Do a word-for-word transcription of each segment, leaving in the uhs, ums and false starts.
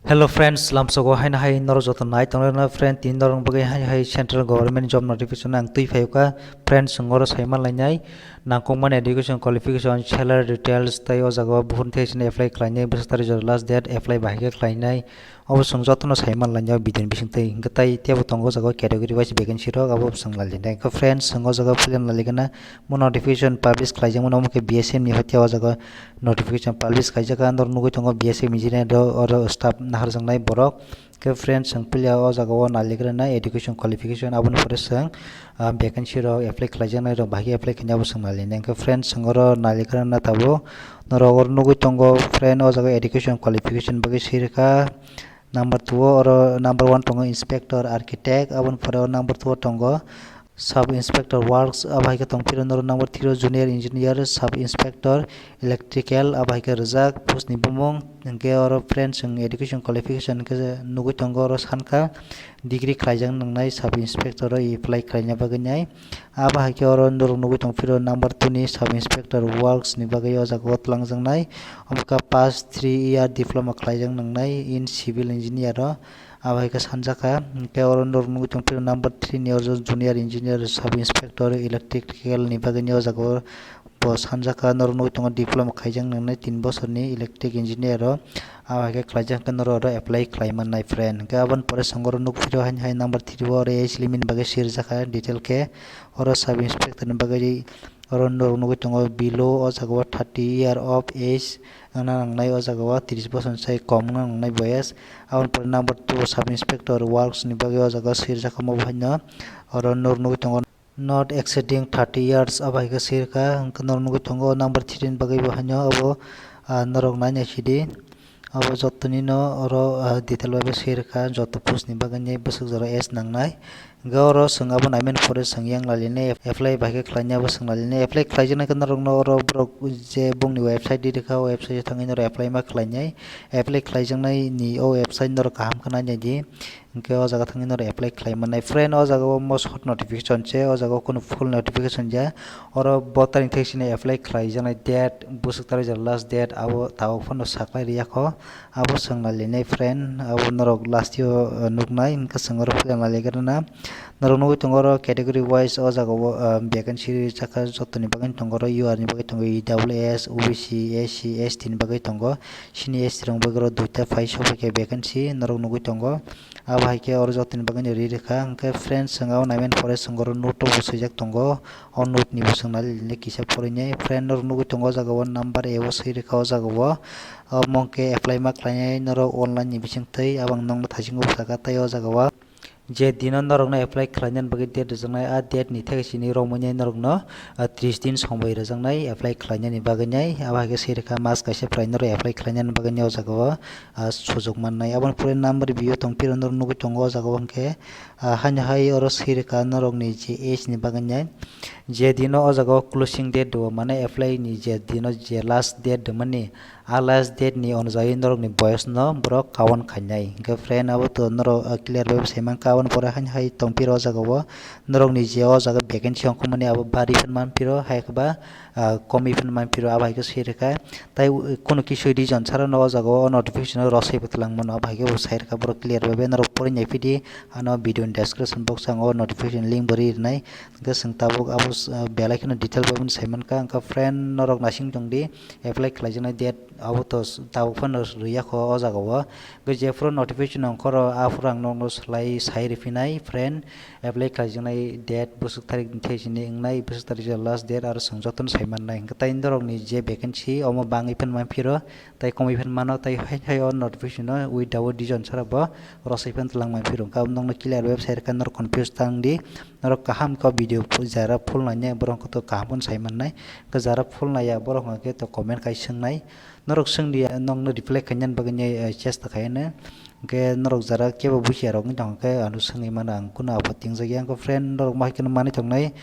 Hello friends, lamsogo haino hai norok joto nai tongnai friend, tini norok bagwi hai hai central government job notification ang twi phaikha. Friends, chwng oro saiman lainai nangkukmani education qualification, salary details, tei o jaga o buphuru thai sini apply khlainai, bwswk tarikh last date, apply bahai khe khlainai. Obo chwng jotono saiman lainai o video ni bisingtwi. Hwnkhe tai teibo tongo o jaga o category wise vacancy rok, abo chwng lainai. Hwnkhe friends, chwng o jaga o puila nailaikha na, bo notification publish khlaijakmani omo khe B S M ni hoite o jaga notification publish khaijak kha, norok nugwi tongo B S M engineer rok, oro staff naharjaknai borok. Khe friends, chwng puila o jaga o nailaikha na education qualification, aboni pore chwng, ah, vacancy rok apply khlaijaknai rok bahai khe apply khaina abo chwng nailainai. Khe friends, chwng oro nailaikha na tabuk norok oro nugwi tongo friend, o jaga education qualification bagwi sirikha. Number two o oro number one tongo inspector architect, aboni pore o number two o tongo sub inspector works, abo hai khe tong phiro norok number three o junior engineer sub inspector electrical, abo hai khe rijak post ni bumung. Hwnkhe oro friends, chwng education qualification hwnkhe nugwi tongo oro sankha degree khlaijak nangnai sub inspector o apply khlaina bagwi nai. Abo hai khe oro norok nugwi tong phiro number two ni sub inspector works ni bagwi o jaga o twlangjaknai. Omo khe past three year diploma khlaijak nangnai in civil engineer o. Abo hai khe sanjakha, hwnkhe oro norok nugwi tong phiro number three ni oro junior engineer sub inspector electrical ni bagwi ni o jaga o bo sanjakha, norok nugwi tongo diploma khaijak nangnai tin bosorni electric engineer o. Abo hai khe khlaijak hwnkhe norok oro apply khlai mannai friend. Hwnkhe aboni pore chwng oro nukphiro haino hai number three o oro age limit ni bagwi sirjakha detail khe, oro sub inspector ni bagwi oro norok nugwi tongo below o jaga o thirty year of age wngna nangnai, o jaga o tris bosor sai kom wngna nangnai boyes. Aboni pore number two sub inspector works ni bagwi o jaga o sirjak omo bo haino oro norok nugwi tongo not exceeding thirty years, abo hai khe sirkha. Hwnkhe norok nugwi tongo number three ni bagwi bo haino abo, ah, norok nai nai sidi. Abo jottoni no oro, ah, detail bai bo sirkha, joto post ni bagwi ni bwswk jora age nangnai. Hwnkhe oro chwng abo naiman pore chwng yang lalinai apply bai khe khlainai abo chwng lalinai. Apply khlaijaknai khe norokno oro borok je bongni website di rwkha, o website o thangwi norok apply ma khlainai. Apply khlaijaknai ni o website norok kaham khe nainai di. Hwnkhe o jaga thangwi norok apply khlai mannai. Friend, o jaga o most hot notification se, o jaga o kunu full notification ya. Oro bo taring thai sini apply khlaijaknai date, bwswk tarijak last date, abo tabuk phano saklai riyakho. Abo chwng nailainai friend, abo norok last o, uh, nuknai, hwnkhe chwng oro puila nailaikha rwna. Norok nugwi tongo oro category wise o jaga o, uh, vacancy rijak kha, jotoni bagwi tongo oro U R ni bagwi tongo E W S, O B C, S C, S T ni bagwi tongo. Sini S T rok bagwi oro duita phai sokphaikha vacancy norok nugwi tongo. Abo hai khe oro jotoni bagwi no ri rwkha. Hwnkhe friends, chwng abo naiman pore chwng oro note o bo swijak tongo. O note ni bo chwng nailainai kisa porinai. Friend, norok nugwi tongo o jaga o number A o swi rwkha o jaga o. Omo hwnkhe apply ma khlainai norok online ni bisingtwi, abo ang nokno thaisingo bwsakha tei o jaga o je dino norokno apply khlainani bagwi date rwjaknai, a date ni theke sini romwi nai norokno, ah, tris din somoi rwjaknai apply khlainani bagwi nai. Abo hai khe swi rwkha mas kaisa prai norok apply khlainani bagwi nai o jaga o, ah, sujuk mannai. Aboni pore number B o tong phiro norok nugwi tongo o jaga o hwnkhe, ah, haino hai oro swi rwkha norokni je age ni bagwi nai. Je dino o jaga o closing date rwo, mane apply ni je dino je last date rwmani, a last date ni onojai norokni boyes no borok count khainai. Hwnkhe friend, abo to norok, ah, clear bai bo saimankha. Aboni pore haino hai tongphiro o jaga o norokni je o jaga vacancy ongkhormani abo bari phano manphiro, hai khe ba, ah, komwi phano manphiro, abo hai khe swi rwkha. Tai, uh, kunu kisui reason sara no o jaga o notification o rosai bo twlang mano, abo hai khe bo sai rwkha borok clear bai bai norok pori naiphidi. Ano video ni description box o ang o notification link bo ri rwnai. Hwnkhe chwng tabuk abo, uh, belai kheno detail bai phano saimankha. Hwnkhe friend, norok naising tongdi, apply khlaijaknai date abo to s-, tabuk phano rwya kho o jaga o. Hwnkhe jephuru notification ongkhoro aphuru ang nokno slai sai rwphinai friend, apply khlaijaknai date bwswk tarik ni thai sini wngnai, bwswk tarik je last date, aro chwng jotono sai mannai. Hwnkhe tai norokni je vacancy omo bangwi phano manphiro, tai komwi phano mano, tai hai hai o notification o without reason sara bo rosai phano twlang manphiro. Hwnkhe abo nokno clear website khe norok confuse tangdi, norok kaham khe o video pu-, jara full nainai borok hwnkhe to kaham phano sai mannai. Hwnkhe jara full naiya borok hwnkhe to comment khai swngnai. Norok swngdi, nokno reply khainani bagwi, eh, chesta khaino. Hwnkhe norok jara kebo busia rok wng tong khe ano swngwi mano ang, kunu apot tingjakya. Hwnkhe friend, norok ma hai kheno manwi tongnai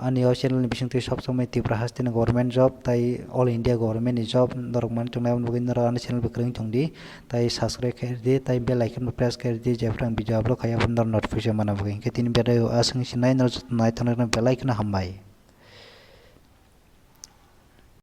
ani o channel ni bisingtwi sob somoi Tripura hasteni government job tai all India government ni job norok manwi tongnai, aboni bagwi norok ani channel bo kwrwng tongdi, tai subscribe khe rwdi, tai bell icon bo press khe rwdi, jephru ang video upload khai aphuru norok notification mana bagwi. Hwnkhe tini bedai o aswk sinai, norok joto nai tongnai bell icon o hambai.